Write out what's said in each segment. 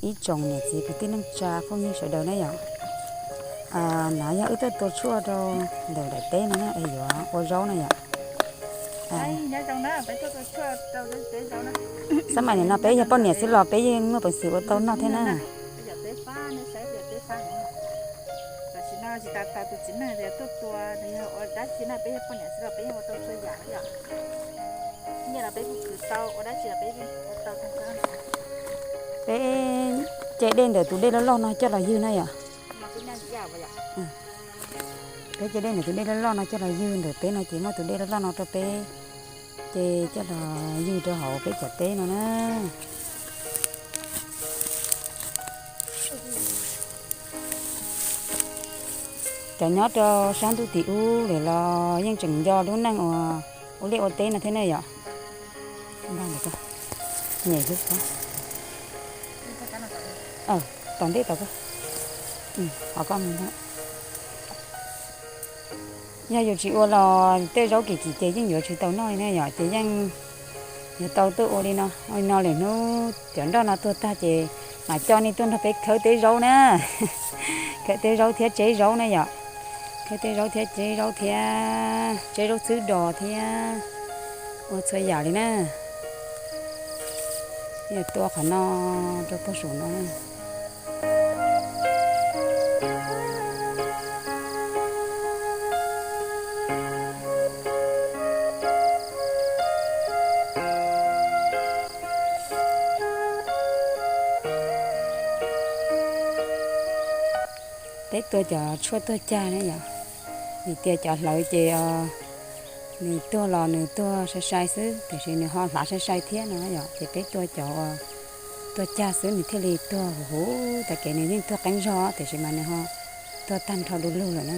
Ib tsoom niam txiv kwv tij neej tsa phooj ywg sawv daws na yom, no yog wb tuaj tua tshuaj rau ntawm daim teb no na es yuav ua zaub na yom. Xab mas nim no peb yog poj niam xwb los peb yeej muaj peev xwm ua tau noj thiab na. Peb ce dej ntawm tus dej loj loj no coj los ywg na yom. Peb ce dej ntawm tus dej loj loj no coj los ywg ntawm peb no ces muaj tus dej loj loj no rau peb ce coj los ywg rau hauv peb cov teb no na. Cov nyob rau sab ntuj tim ub lawm los yeej tseem nco lub neej uas ua liaj ua teb no thiab ne yom. Nyem, tom ntej tau, ho koj mus. Yog yus tsis ua los tej zaub kim kim ces yeej yuav tsis tau noj li na yom, ces yeej yuav tau tuaj ua li no. Ua li no lwm hnub cov nroj no tuag tag ces mam coj nej tuaj nrog peb khawb teb zaub na. Khawb teb zaub thiab tseb zaub na yom. Khawb teb zaub thiab tseb zaub thiab tseb zaub txhwb dos thiab ua txhua yam li na. Tua qhov no rau puag saum no. Peb tua cov tshuaj tuag cag na yom, vim tias cov hlawv ces nws tuag los nws tuag sai sai xwb, tiam sis nws ho hlav sai sai thiab no yom, ces peb tua cov tuag cag xwb nws thiaj li tuag huv huv, tag kev nws yeej tuag qeeb zog tiam sis mas nws ho tuag tag nrho du lug lawm na.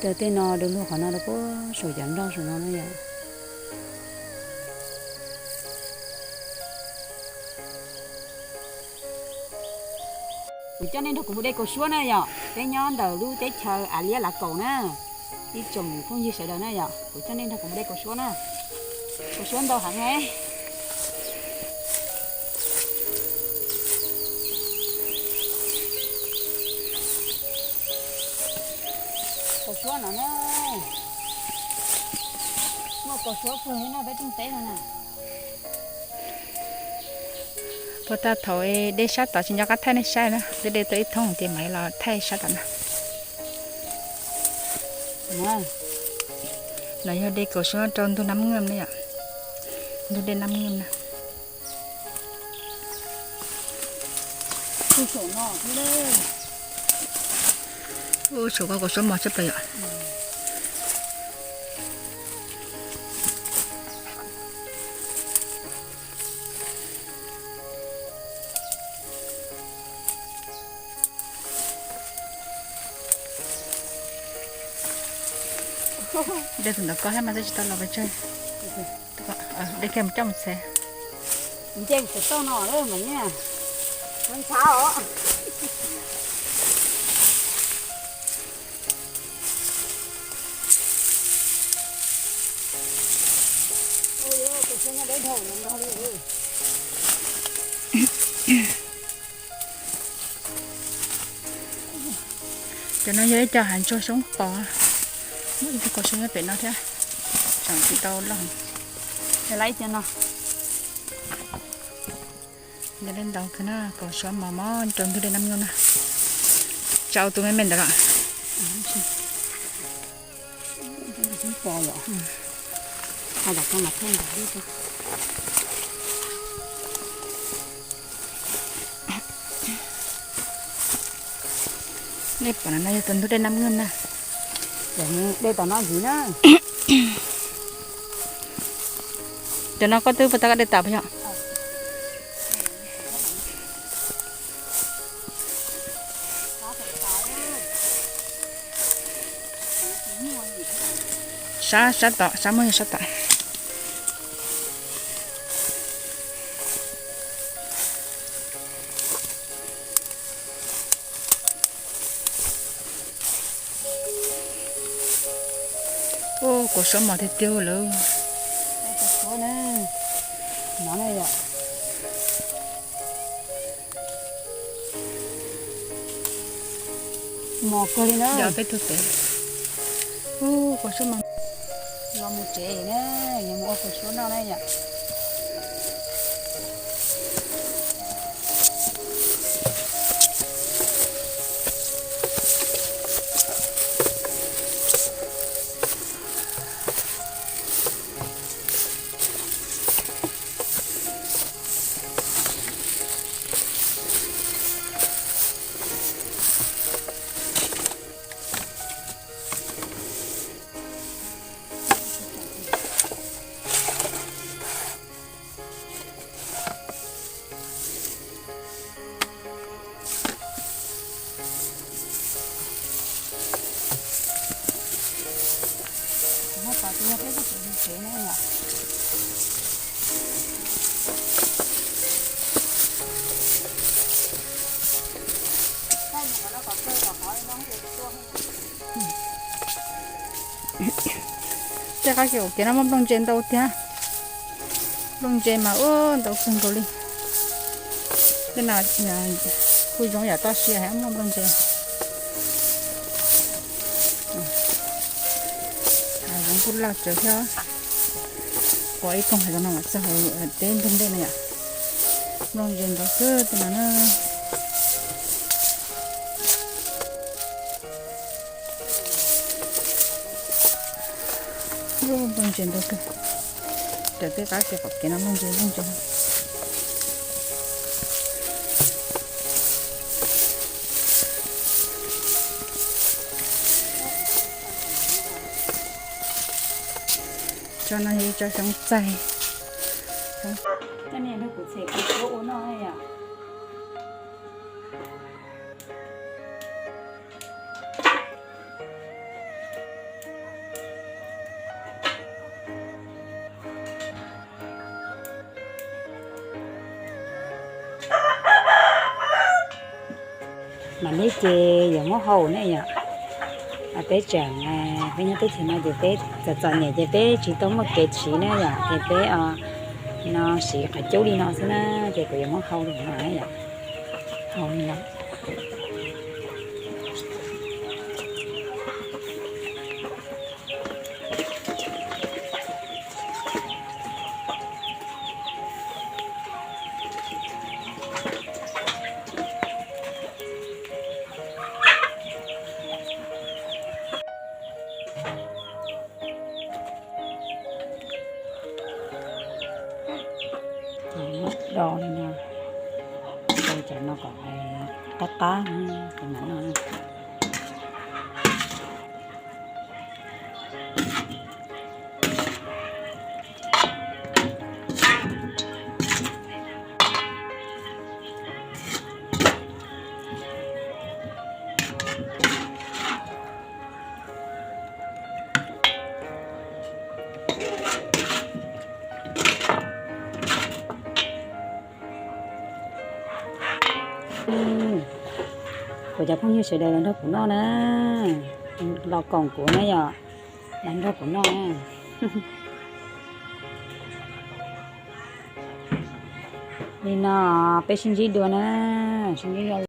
Tua tej no du lug qhov no rau puag saum cov nroj saum no na yom. Kuv coj nej nrog kuv mus de kaus suab na yom, peb nyob ntawm lub teb chaws Av Liab Lav Kaum na, ib tsoom phooj ywg sawv daws na yom, kuv coj nej nrog kuv mus de kaus suab na. Kaus suab ntau heev ne. Kaus suab no na, muaj kaus suab kawg na peb rooj teb no na. Puag ta thaum dej sab tod tsis nco qab thaij nej saib na, twb de tau ib thoob ces mam los thaij sab tod na. No yog de kaus suab rau ntug Nab Nkeej na yom, ntug dej Nab Nkeej na. Ub, saum ko kaus suab mos tshaj plaws yom. De tus ntawd ko thiab mas twb tsis tau los pes tsawg. De kiag mus coj mus txhev. Nce tus toj no lawm mas nyiaj, ntshav os. Cov no yog ib co hav ntsuag xyoob pos, muaj ib tug kaus xyoob nyob pem no thiab, tseem tsis tau loj. Yog lawm ib co no. Yog li ntawd na, kaus suab mos mos rau ntug dej Nab Nkeej na. Tsau tus me me ntawd los. Nej pom no yog tus ntug dej Nab Nkeej na. Dej tom no ntxiv na. Cov no koj twb puas tau koj de tas puas yog? Sab, sab tom, sab muaj yog sab tom. Kuv suab mos tiag tiag lawm. Nov na yom. Mos kawg li na. Yog peb tug pem. Ub, kuv suab mos. Los mus tsev na, yuav mus ua kuv suab noj na yom. Tej qab kiag kuv kev no muaj nplooj ntse ntau thiab. Nplooj ntse mas ua ntau kawg nkaus li. Tej no kuj zoo yam toj siab muaj nplooj ntse. Hav zoov kuj loj tsawv thiab. Pom ib koog hav zoov no mas txog hauv teb ntug ntej no yom. Nplooj ntse ntau kawg tej no na. Nplooj ntse ntau kawg. Raws tej qab kiag qhov kev no nplooj ntse nplooj ntse. Tso no yog ib tsob xyoob txaij. Koj niam nrog kuv txhem kuv suab ua noj yom. Mam li ces yuav muab hau ne yom. Peb tseem, peb nyob teb chaws no ces peb txom txom nyem ces peb tsis tau muaj kev siv na yom, ces peb no siv qhov cub li no xwb na, ces kuv yuav muab hau li no yom. Hau li no. Do li no, do cov no kom qab qab, cov no no. Kuv cov phooj ywg sawv daws los nrog kuv noj na, los koom kuv na yom, los nrog kuv noj na. Li no peb sib ntsib dua na, sib ntsib dua.